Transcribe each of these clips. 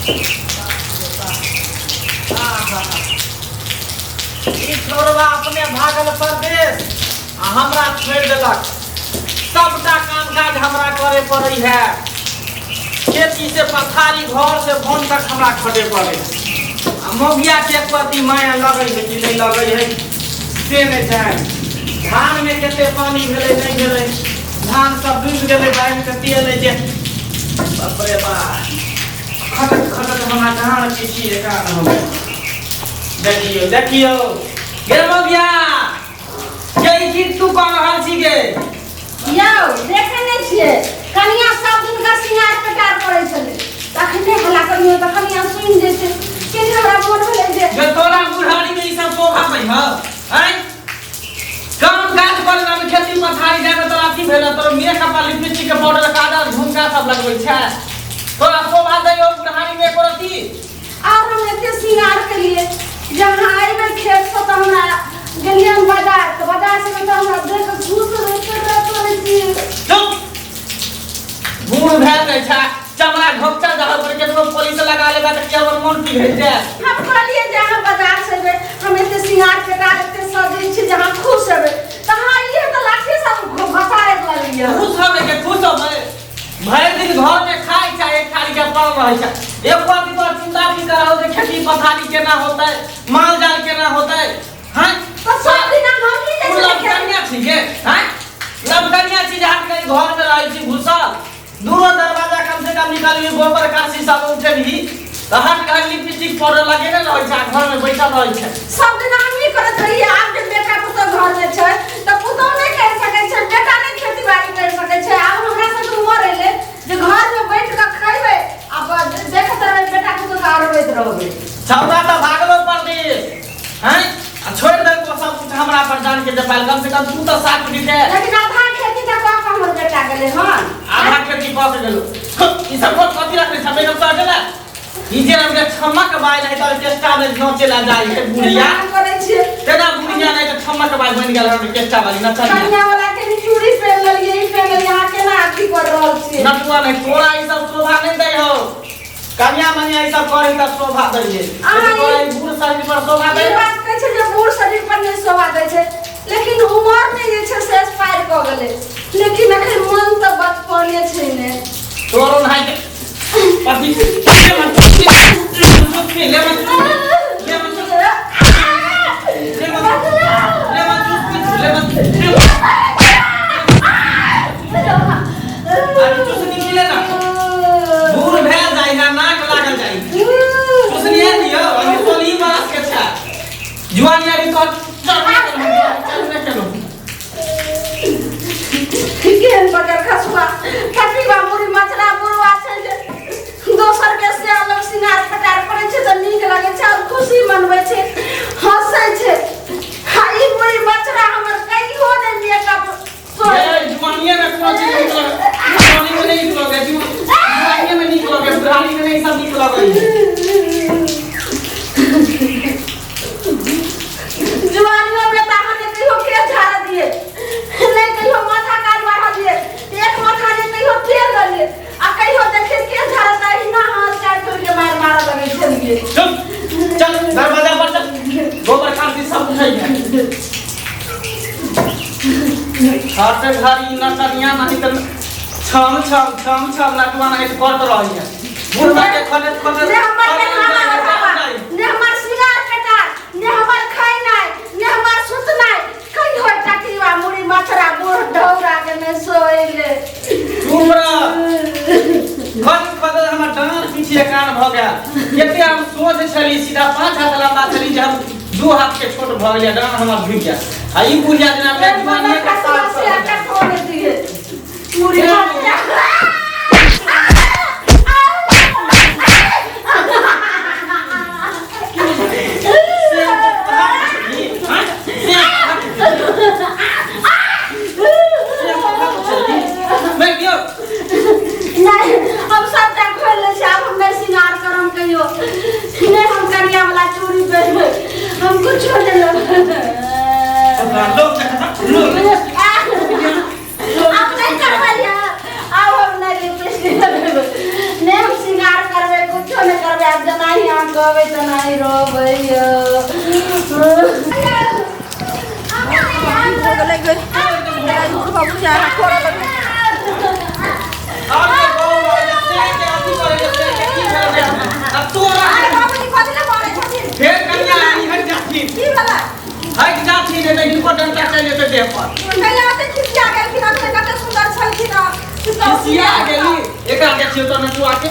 ई छोड़बा अपने भागल परदेश आ हमरा छोड़ि देलक। सबटा काम काज हमरा करे पड़ै है। खेती से पथारी घर से बन तक हमरा खटे पड़े। आ मौगिया के प्रति माया लगै है कि नहि लगै है से नहि जानि। धान में कते पानी भेलै नहि भेलै, धान सब डूबि गेलै, बाढ़ि के तेल जे बाप रे बाप, खटक खटक हमरा डाँड़ पीछी एकान हो गेल। देखियौ देखियौ गे मौगिया, गे ई की तू कऽ रहल छी गे? यौ देखै नहि छियै, कनिया सब दिन का सिंगार पेटार करै छलै, तखने हल्ला करियौ तऽ कनिया सुनि जेतै। केने हमरा मोन भेलै जे गे तोरा बुढ़ारी में ई सब शोभा दै हौ? आँय, काम काज पर जाबे खेती पथारी जाबे तोरा अथी भेल, तोरा मेकअप आ लिपस्टिक के पाउडर काजल झुमका सब लगबै छै, तोरा शोभा दै हौ बुढ़ारी में एको रत्ती? और हम एते सिंगार केलिए जहाँ अयबै खेत से तऽ हमरा गेलियै हम बाजार, तऽ बाजार से तऽ हमरा देख कऽ खुश होबै करै छियै। चुप, बूढ़ भए जाइ छै, चमड़ा घोपचा जहाँ पर केतनो पॉलिश लगा लेगा तऽ केवल मन पिघल जाए। हम कहलियै जे अहाँ बाजार से एबै, हम एते सिंगार पेटार एते सजै छी जे अहाँ खुश हेबै, तऽ अहाँ इहे तऽ लाठी सब घसारैत लगलियै। खुश होबै के खुश होबै, भरि दिन घर में खाइ छै, एक थाली के पड़ल रहै छै, एक बार तोरा चिंता भी करहो जे खेती पथारी केना होतै, माल जाल केना होतै? हैं, तऽ सब दिना हम की तू जाइ छलियै खेत? लवकनिया छी गे? हैं, लवकनिया छी जे हाथ कहीं घर में रहै छी घुसल, दूरो दरवाजा कम से कम निकालबी, गोबर काशी सब उठेबही तऽ हट घर लिपस्टिक पाउडर लगेने रहै छै आ घर में बैठल रहै छै। सब दिन हमही करैत रहियै, आब जे बेटा पुतोह घर में छै तऽ पुतोह नहि करि सकै छै, बेटा नहि खेती बाड़ी करि सकै छै। आब हमरा सबके उमर एलै जे घर में बैठ कऽ खैबै आ देखैत रहबै बेटा पुतोह के अरबैत रहबै। छौड़ा तऽ भागलो परदेश हैं आ छोड़ि देलको सब कुछ हमरा पर जान के जपायल, कम से कम तू तऽ साथ दीते। लेकिन आधा खेती तऽ कऽ कऽ हमर बेटा गेलै हन। आधा खेती कऽ के गेलो। ई सब बहुत कथी रखने छ मेकअप सटे ला? ई जे हमके छमक बाइल है तऽ ऑर्केस्ट्रा में नाचे ला जाइ है बुढ़िया। केना करै छियै? तेना बुढ़िया नहि तऽ छमक बाइल बनि गेल हन ऑर्केस्ट्रा वाली नचनिया। कनिया वाला के भी चूड़ी पहिन लेलियै, ई पहिन लेलियै, अहाँ केना अथी कर रहल छियै? नटुआ नहि, तोरा ई सब शोभा नहि दै हौ। कनिया मनिया ई सब करै तऽ शोभा दै है, अहाँ तोरा ई बूढ़ शरीर पर शोभा दै? ई बात कहै छै जे बूढ़ शरीर पर नहि शोभा दै छै, लेकिन उमर नहि जे छै से एक्सपायर कऽ गेलै, लेकिन अखन मन तऽ बचपने छै ने। तोरो नहाय के अभी lemon lemon lemon lemon lemon juice पी, लेमन अभी चूसनी मिले ना, बूढ़ भए जाइ है, नाक लागल जाइ, चूसनी दियौ। अभी 16 बरस के छै, जुआनी अभी कह चढ़ने केलहुँ, चढ़ने केलहुँ। केहन बगर खसुआ कटिबा मुड़ी मचरा बुढ़वा छै जे दोसर के से अलग सिंगार पटार करै छै तऽ नीक लगै छै और खुशी मनबै छै, हंसै छै। आ ई बुढ़ी बचरा हमर कहियो नहि मेकअप। ये जुआनिये में कोनो चीज नीक लगे, जुआनी में नहीं नीक लगे, जुआनिये में नीक लगे, बुढ़ानी में नहीं सब नीक लगे। जुआनियों में तऽ अहाँ ने कहियो केश झाड़ दिए, नहीं कहियो माथा काट बढ़ा दिए, एक माथा ने कहियो तेल दिए, आ कहियो देखे केश झाड़त अहिना हाथ काट तोड़ के मार मारऽ लगै छलियै। चल चल दरवाजा पर चल, गोबर खांसी सब उठै है। हर घर ई नचनिया नहीं तऽ छम छम छम छम नटुआ नहीं करत रहै है। बुढ़वा के खने खने ने हमर पेखाना ओढ़ावा, ने हमर सिंगार पेटार, ने हमर खैनाइ, ने हमर सुतनाइ, कहियो टकरीवा मुड़ी मथरा बूढ़ ढौरा के नहि सोइले। चुप रह। खन खन हमर डाँड़ पीछे कान भऽ गेल। कते हम सोच छली, सीधा 5 हाथ लंबा छली, जे हम 2 हाथ के छोट भऽ गेलियै, डाँड़ हमर झुकि गेल। आ ई बुढ़िया जेना अपना जुआनिये के साथ से आटा खोले दिए मुड़ी मथरा। नहीं, हम सबटा खोलि लै छी। आब हम नहि सिंगार करम कहियो, नहि हम कनिया वाला चूड़ी पहिरबै, हम कुछो नहि लेबै। आब नहि करबै, आब हम नहि अहाँ कहबै तऽ नहि रहबै यौ। हो गेलै गै। बुढ़बा बुढ़िया एना करऽ लगलै। अरे बौआ, जे से के अथी करै जे से के की भेलै आ तोरा? अरे बाबूजी, कथी लए मारै छथिन? फेर कनिया आई हटि जाथिन। की भेलै? हटि जाथिन, नहि तऽ हिनको डंटा चलि जेतै देह पर। कैला ओते खिसिया गेलखिन? अखने कते सुन्दर छलखिन हँ। खिसिया गेली। एकरा देखियौ तऽ, नटुआ के,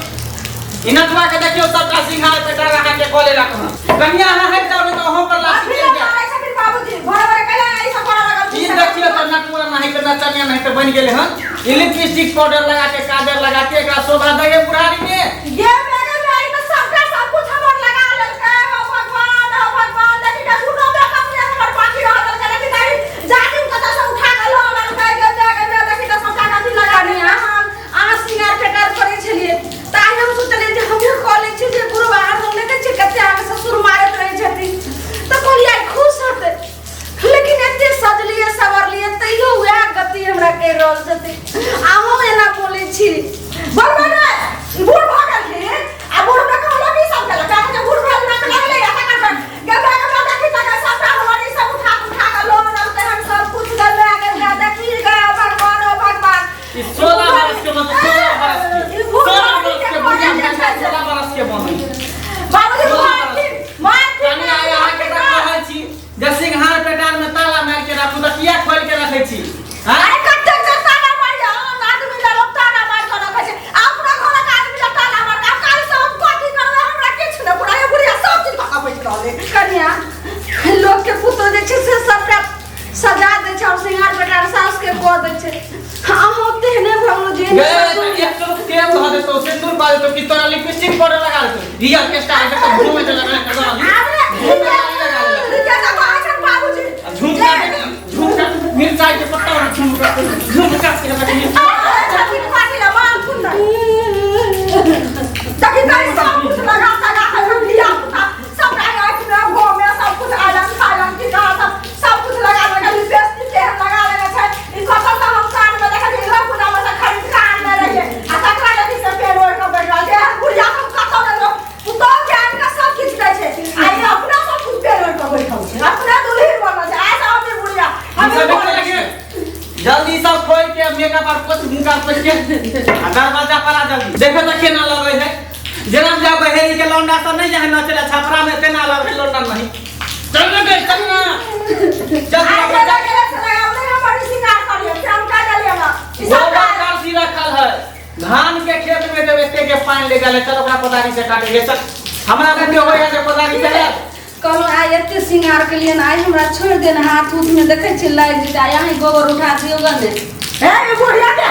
ई नटुआ के देखियौ, सबटा सिंघार पेटार अहाँके कऽ लेलक हँ। कनिया, अहाँ हटि जाउ, नहि तऽ अहूँ पर लाठी अखने चलि जायत। मारै छथिन बाबूजी, भरे भरे कैला ई सब करऽ लगलखिन? ई देखियौ तऽ, नटुआ नहीं तऽ नचनिया नहीं तऽ बनि गेलै हन। ई लिपस्टिक पाउडर लगा के, काजर लगा के एकरा शोभा दैये बुढ़ारी में। ये मेरे में ई तऽ सबटा सब कुछ हमर लगा लेलकै। हो भगवान, हो भगवान, देखी के कोनो मेकअप नहि हमर बाकी रह देलकै। देखी तऽ, जाजिम कतऽ से उठा के लऽ लेलकै। गे गे गे, देखी तऽ सबटा कथी लगा देलकै हन। अहाँ सिंगार पेटार करै छलियै तऽ आइ हम सोचलियै जे हमहूँ कऽ लै छी, जे बुढ़वा हरदम नहि देखै छियै कते अहाँके ससुर मारैत रहै छथिन, तऽ कहलियै आइ खुश हेतै। लेकिन एते सजलियै सवरलियै तैयो वएह गति हमरा कहि रहल छथिन। अहूँ एना बोलै छी? बड़बड़ ने बूढ़ भऽ गेलखिन आ बूढ़ मे कहलक ई सब केलक। अहाँके बूढ़ भेल नाक लगलै आ तकर बाद गंगा गंगा देखी तकर सबटा हमर ई सब उठा उठा कऽ लऽ लेलकै हन सब कुछ। गंगा गंगा देखी गे, भगवान, ओ भगवान। ई 16 बरस के, मतलब 16 बरस के, ई बूढ़ 16 बरस के बुढ़िया के 16 बरस के बनै। बाबूजी, मारथिन मारथिन। कनिया, अहाँके तऽ कहै छी जे सिंघार पेटार में ताला मारि के राखू, तऽ किया खोलि के रखै छी? हाँ? अरे कते के ताला मारिया? आन आदमी लए लोक ताला मारि कऽ रखै छै, अपना घरक आदमी लए ताला मारि कऽ। आब काल्हि से हम कथी करबै? हमरा किछु नहि बुढ़ा। बुढ़िया सब चीज कऽ कऽ बैठ रहलै। कनिया, लोक के पुतोह जे छै से सबटा सजा दै छै और सिंगार पेटार सास के कऽ दै छै। अहाँ तेहने भऽ गेलहुँ जे गे, एक सौ तेल धऽ देतौ, सिंदूर पा देतौ कि तोरा लिपस्टिक पाउडर लगा देतौ? रियल के स्टाइल के तऽ घूमे लगा के लगा ली। आब ने घूमे लगा लेलक। के तऽ कहै छनि बाबूजी। आ झुमका, झुमका, मिरचाई के पत्ता वाला झुमका, झुमका के लगा। छथिन पाटी लए मारथुन ने। देखी तऽ, सब कुछ लगा तगा के हम धिया पुता सबटा आँखि में, मुँह में सब कुछ आइलन खाइलन की कहा, सब सब कुछ लगा लगा लिपस्टिक के लगा लेने छै। ई कतऽ से हम कान में देखै छी, दुर्गा पूजा में से खरीद के आनने रहियै आ तकरा देखी से पेड़ ओढ़ के बैठ रहल छै। एहन बुढ़िया हम कतौ नहि लोक पुतोह के आनि के सब किछु दै छै आ ई अपना सब कुछ पेड़ ओढ़ के बैठल छै, अपने दुल्हिन बनल छै। आइ से हम ई बुढ़िया हम ई सब देखने लगे। जल्दी सब खोल के मेकअप आर पोछ, मुँह कान पोछ के आ दरवाजा पर आ जल्दी। देखो तऽ केना लगै है, जेना जा बहेरी के लौंडा सब नहीं जाए नचले छपरा में, तेना लगे लौंडा। नहीं, चल ना गई, चल ना जल्दी। आइ बाबा, जे लगेले से लगाउ नहि, हमर ई सिंगार करियौ से हम कऽ देलियै ने ई सब। गोबर करसी रखल है धान के खेत में, जब एते के पानी ले गेलै, चल ओकरा कोदारी से काटे के चल। हमरा बुते होय है जे कोदारी से ले। कहलहुँ आइ एते सिंगार केलियै ने, आइ हमरा छोड़ि देने हाथ उथ में देखै छियै लागि जेतै। आइ अहीं गोबर उठा दियौ गने। हे, ई बुढ़िया के